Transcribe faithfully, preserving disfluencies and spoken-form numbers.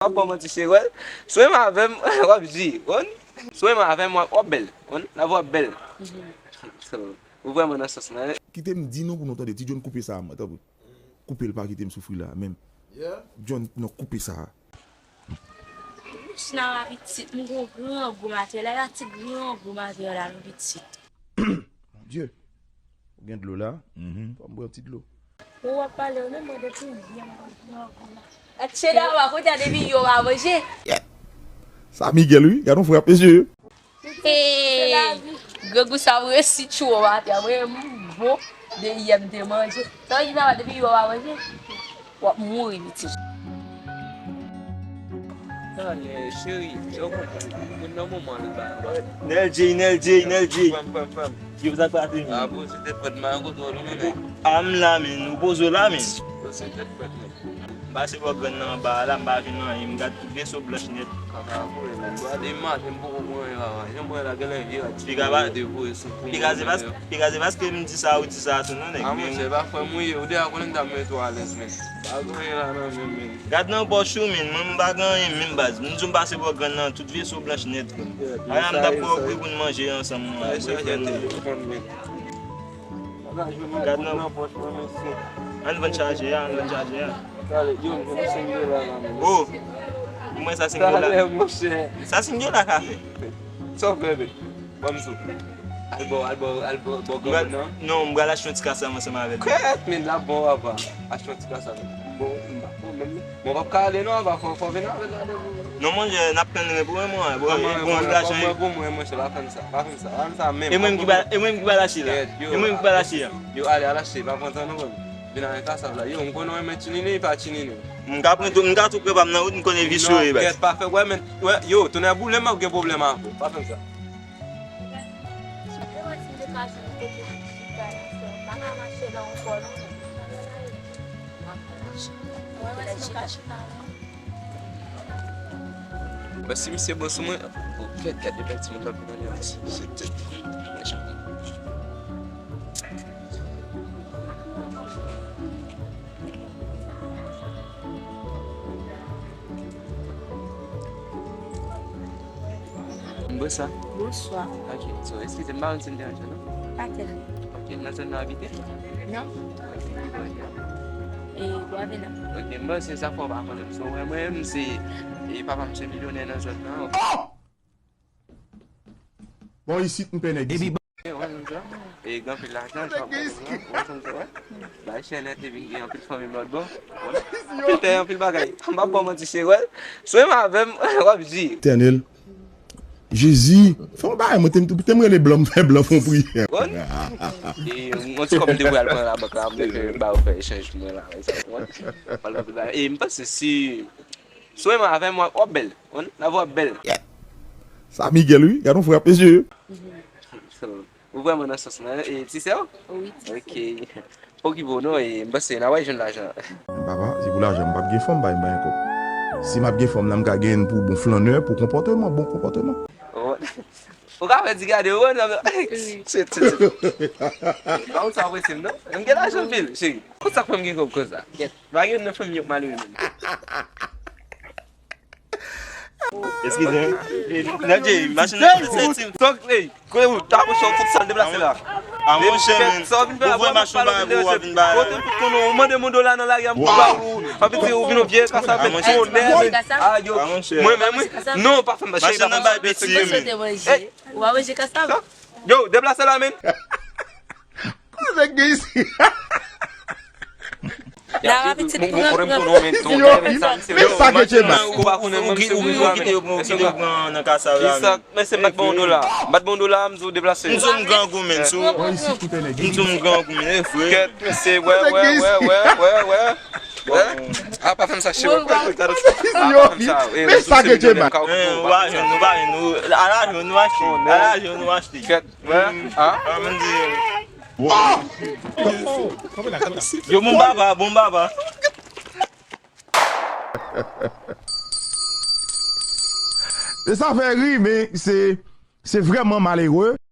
W ap ban manti, cheri. Wè, si w renmen avè m, w ap jwi, konn? Si w renmen avè m, w ap, w ap bèl, konn? Lavi w ap bèl. So, ou vrèman nan sans lan. Kite m di nou pou nou tande, ti John koupe sa, mwen, tanpri. Koupe l, pa kite m soufri la, menm. John, non, koupe sa. China wa pitit, m gon grangou maten, lè la ti grangou maten la, m pitit. Mon Dieu. Ou gen dlo la? Fò m bwè yon ti dlo. Ou w ap pale, ou menm mwen depi yè m ap pran kou la. Cheda wa kote depi yo pa manje. Sa Miguel wi, gade yon frap mesye. Hey, grangou sa ap resi tchou w atè, mwen m bon de yè m te manje. Sa vle di depi yo pa manje. W ap mouri pitit. Talè, cheri, yo konn moun nan moman li ba. Nèl J, Nèl J, Nèl J. Fèm, fèm, fèm. Yo sa pase men. A poze tèt frèt, m pa konn twò non, men. A m la men, ou poze w la men. Poze tèt frèt, men. M pase bò grann nan anba a la, m pa jwenn anyen, m gad tout veso blanch nèt. Kaka voye, men. Gade maten, m poko pran anyen la, jan m wè la, genlè vye rat. Piga pa, piga se pas, piga se paske m di sa, ou di sa tou non, nèg. A monchè, pa frè m ou ye, ou deja konnen m ta mete w alèz, men. Pa gen anyen la nan men m, men. Gad nan pòch ou, men. Mwen, m pa gen anyen, menm baz. M di w m pase bò grann nan, tout veso blanch nèt. Ala m t ap fè w pri pou n manje ansanm, mwen. Gad nan pòch mwen, mesye. Ann vann chaje a, ann vann chaje a. Talè, yo, m gen senk dola la, men. Oh! Mwen sa senk dola. Talè, monchè. Sa senk dola ka fè. Sa w fè, men? Ban m sou. Al bò, al bò, al bò, bò granmoun nan. Non, m pral achte yon ti kasam ansanm avè l. Kèt, men l ap bon, papa. Achte yon ti kasam. Bon, m pa bon menm. Bon, w p ap ka ale non, papa, fò, fò w vin avè l la, non. Non, monchè, n ap tann ren pou ren mwen, bon, bon, lajan. Mwen, bon, mwen, monchè, pa fè m sa, pa fè m sa, pa fè m sa menm. E mwen ki ba, e mwen ki ba lache la. E mwen ki ba lache a. Yo, ale, al achte, pa pran tan non, frè m. Vin avè kasam la. Yo, m konnen w renmen tchinini, pa tchinini. M ka pran tou, m ka tou pran pa m nan wout, m konnen visye yo e baz. Non, kèt, pa fè, wè, men, wè, yo, tonnè boule m ap gen pwoblèm avè w. Pa fè m sa. Bon, si misye bon sou mwen, oh, kèt, kèt, de bèl timoun k ap vin anlè mwen. Bonsoir. Bonsoir. Ok, so, eskize m, m pa konn si m deranje w non. Pa tèlman. Ok, nan zòn nan w abite? Non. Ok, Bwa Vena. Ok, m panse sa fè w pa konnen m. So, mwen, mwen, m se, e, papa m se milyonè nan zòn nan. Bon, isit, m pè nèg isit. E, gen anpil lajan, sa w konprann, w konn sa, wè. Bay chè nèt, epi gen anpil fanmi m lòt bò. Anpil tè, anpil bagay. M p ap ba w manti, cheri, wè. Si w renmen avè m, w ap jwi. Etènèl. Jezi, fè yon bagay, mwen te, te m rele blan, m fè blan fè yon priyè. Wè. E, yon ti kòb m te voye al pran nan labank la, m te fè ba yo fè echanj pou mwen la, wè, sa w konprann. E, m panse si, si w renmen avè m, w ap, w ap bèl. Konn, lavi w ap bèl. Sa Miguel, wi. Gade yon frap, mesye. So, ou vrèman nan sans lan, e, ti sè w? Wi, ti sè. Ok. Pa okipe w non, e, m panse n a pral jwenn lajan. Men papa, se pou lajan, m p ap gen fanm, bay m pa gen kòb. Si m ap gen fanm, la m ka genyen l pou bon flannè, pou konpòteman, bon konpòteman. Oh. Ou ka fè ti gade, ou konn, se, se, se. Pa konn sa w prese m non. M gen lajan anpil, cheri. Konsa k fè m gen kòb konsa. Pa gen nan fanmi yo k malere menm. Eskize m. Nèg, machin nan senti m. Tonk, ey, kote ou ta pou sòt tout sa l deplase la. A monchè, men. Sa w vin fè la, ou vin bay ou, w ap vin bay. Kote m fout konnen ou mande moun dola nan lari a, m pou ba ou. Anpi di ou vin yon vye kasap, men tonnè, men. A yo. Mwen menm, wi. Non, pa fè m, cheri, pa fè m. Machin nan bay piti, men. Ou pa manje kasap? Yo, deplase la, men. Kote nèg gen isi? Nan pitit pran, pran. Yo, men sa ke Chema. Ou pa konnen, ou kite yo pran nan kasa la. Men se m pa t ba w dola. M pa t ba w dola, m di w deplase. M di w m grangou, men, m di w m grangou, men, e frè. Kèt, mesye, wè, wè, wè. A, pa fè m sa, cheri. A, pa fè m sa. Men sa ke Chema. Ou pa jwenn, ou pa jwenn, ou, ala jwenn, ou achte. Ala jwenn, ou achte. Kèt. Wè, a? A, men di. Yo, bon baba, bon baba. E sa fè ri, men se, se vrèman malere.